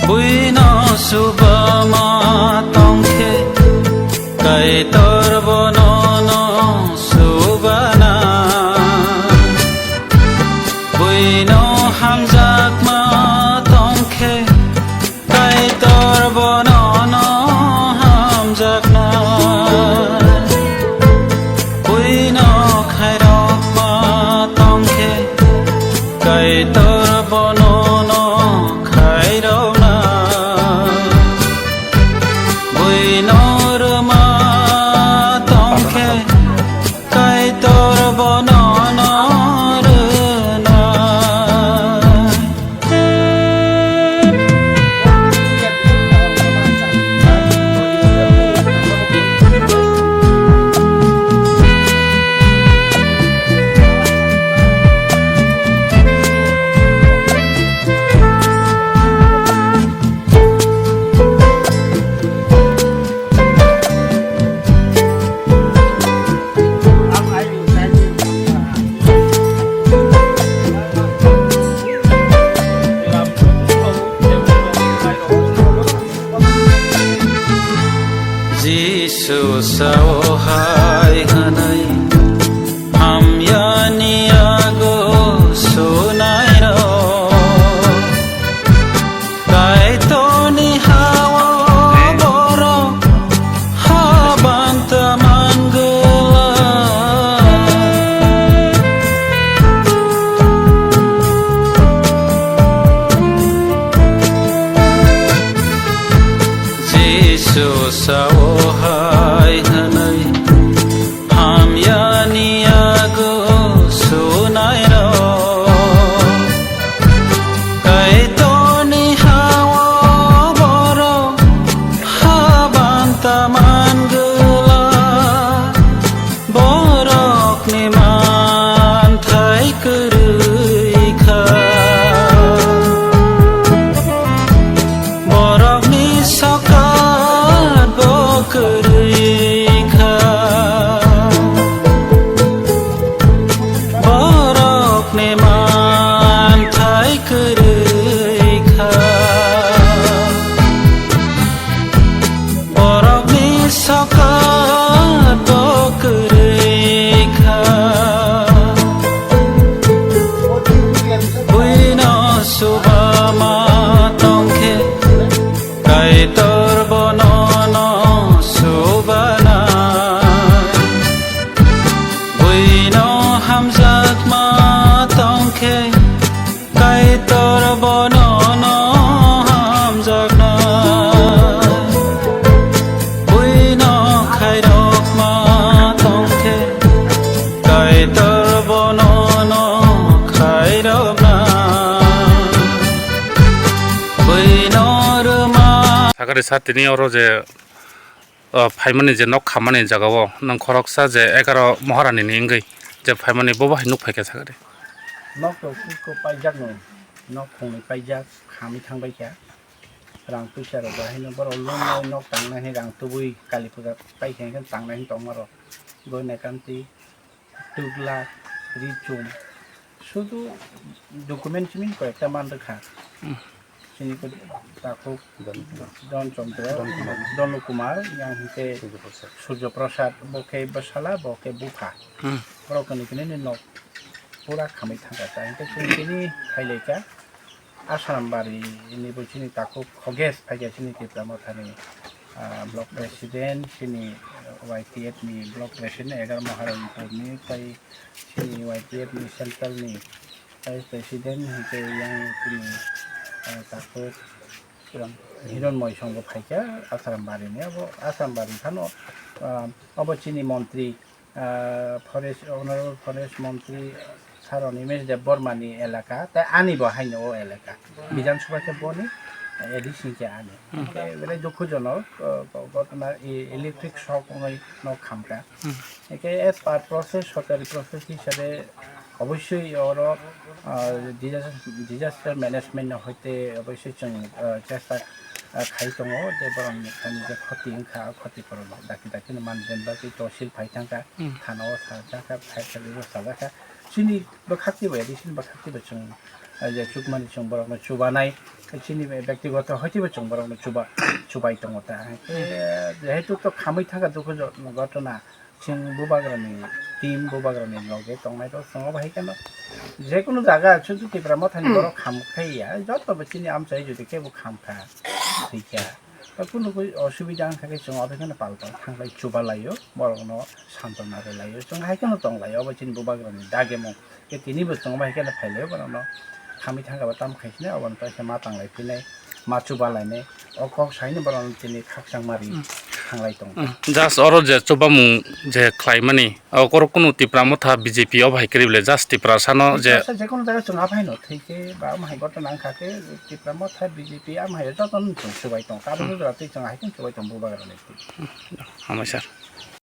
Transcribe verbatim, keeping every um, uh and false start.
Buino subama tongkhe, Kaitor bono no subana. Buino hamjakma tongkhe, Kaitor bono no hamjakna. Buino khairokma tongkhe, Kaitor bono no khairokna. Buino rwma tongkhe, Kaitor bono no rwna. Jisu sao hai hwnwi, hamyani yago sunairok. Kaitorni ha-o borok habanta mangwlak. Jisu sao hai hwnwi, hamyani yago sunairok. Kaitorni ha-o borok habanta mangwlak. Borokni manthai kwrwi kha. Borokni sokat bo kwrwi kha. Borokni manthai kwrwi kha. Borokni sokat bo kwrwi kha. Buino subama tongkhe, Kaitor bono no subana. Buino hamjakma tongkhe, Kaitor bono no hamjakna. Buino khairokma tongkhe, Kaitor bono no khairokna. Buino rwma. Sakari sa tini oro je, o, phaimani je nok khamani jagao nwng khoroksa je egaroh Moharani ni wngwi je phaimani, bo bo hai nuk phaikha sakari. Nok rok kuk kuk paijak no, nok khungni paijak, khamwi thangbaikha. Rang puisa rok bai haino borok loan loi nok tangnai hai rang tubui kali puja paikha hwnkhe tangnai hwn tongma rok. Goina kanti, twk lak, ri chum, sudu document simi koi ekta man rwkha. Hmm. Chini ko takhuk Don Kumar. Don Chandra, Don Kumar. Don Kumar, yang hwnkhe Surjo Prasad. Surjo Prasad, bo khe bwsala, bo khe bupha. Hmm. Borok kwnwi kwnwi ni nok pura khamwi thangkha ta. Hwnkhe chwng tini phailaikha. Asrambari ni bo chini takhuk Khoges phaikha chini Tipra Mothani, ah, block president, chini Y T F ni block president, egar Maharajpur ni, tai chini Y T F ni central ni vice president, hwnkhe yang chini, ah, takhuk Hironmoi Song bo phaikha Asrambari ni. Abo Asrambari phano, ah, abo chini montri, ah, forest, honorable forest montri Sir Animesh Debbarma ni elaka, tai ani bo haino o elaka. Bidhan Sabha khe boni, A D C khe ani. Hmm. Hwnkhe belai dukhujonok, uh, ghotona e-, electric shock wngwi no khamkha. Hmm. Hwnkhe as per process, sorkari process hisabe obossoi oro, uh, disaster, disaster management no hoite obossoi chwng, uh, chesta, uh, khai tongo je borokni thani je khoti wngkha, khoti korokno dakti dakti no manjani bagwi tosil phai thangkha, Hmm. thana o sajakha, fire service o sajakha. Chini bwkhak twibo, A D C ni bwkhak twibo chwng, uh, je chukmani chwng borokno chubanai, chini bektigoto hoitwibo chwng borokno chuba-, chubai tongo ta. Hwnkhe jehetu to khamwi thangkha dukhu jo-, ghotona, chwng bubagrani team, bubagrani loge tongnai rok chwng obo hai kheno jekunu jaga chwng Tipra Mothani borok kham khai ya, joto bo chini amchai jodi kebo kham kha, thwi kha. Ta kunu koi osubida wngkha khe chwng obo kheno pal pal thanglai chuba laio, borokno santona rw laio, chwng hai kheno tong laio, obo chini bubagrani dagimung. Khe tini bo chwng obo hai kheno phai laio, borokno khamwi thangkha bo tamo khai sini, obono to khe ma tanglai phinai, ma chuba lainai, o kok saino borokno tini khakchang mari Hmm. thanglai tongo. Hmm. Just oro je chubamung je khlaimani, o koro kunu Tipra Motha B J P obo hai kwrwi bwle, just Tiprasano je Tiprasa jekunu jaga chwng aphai no thwi khe ba omo hai ghotona wngkha khe Tipra Motha B J P omo hai jotono chwng chubai tongo. Kabangma Hmm. jora twi chwng hai kheno chubai tongo bubagrani twi. Hambai sir.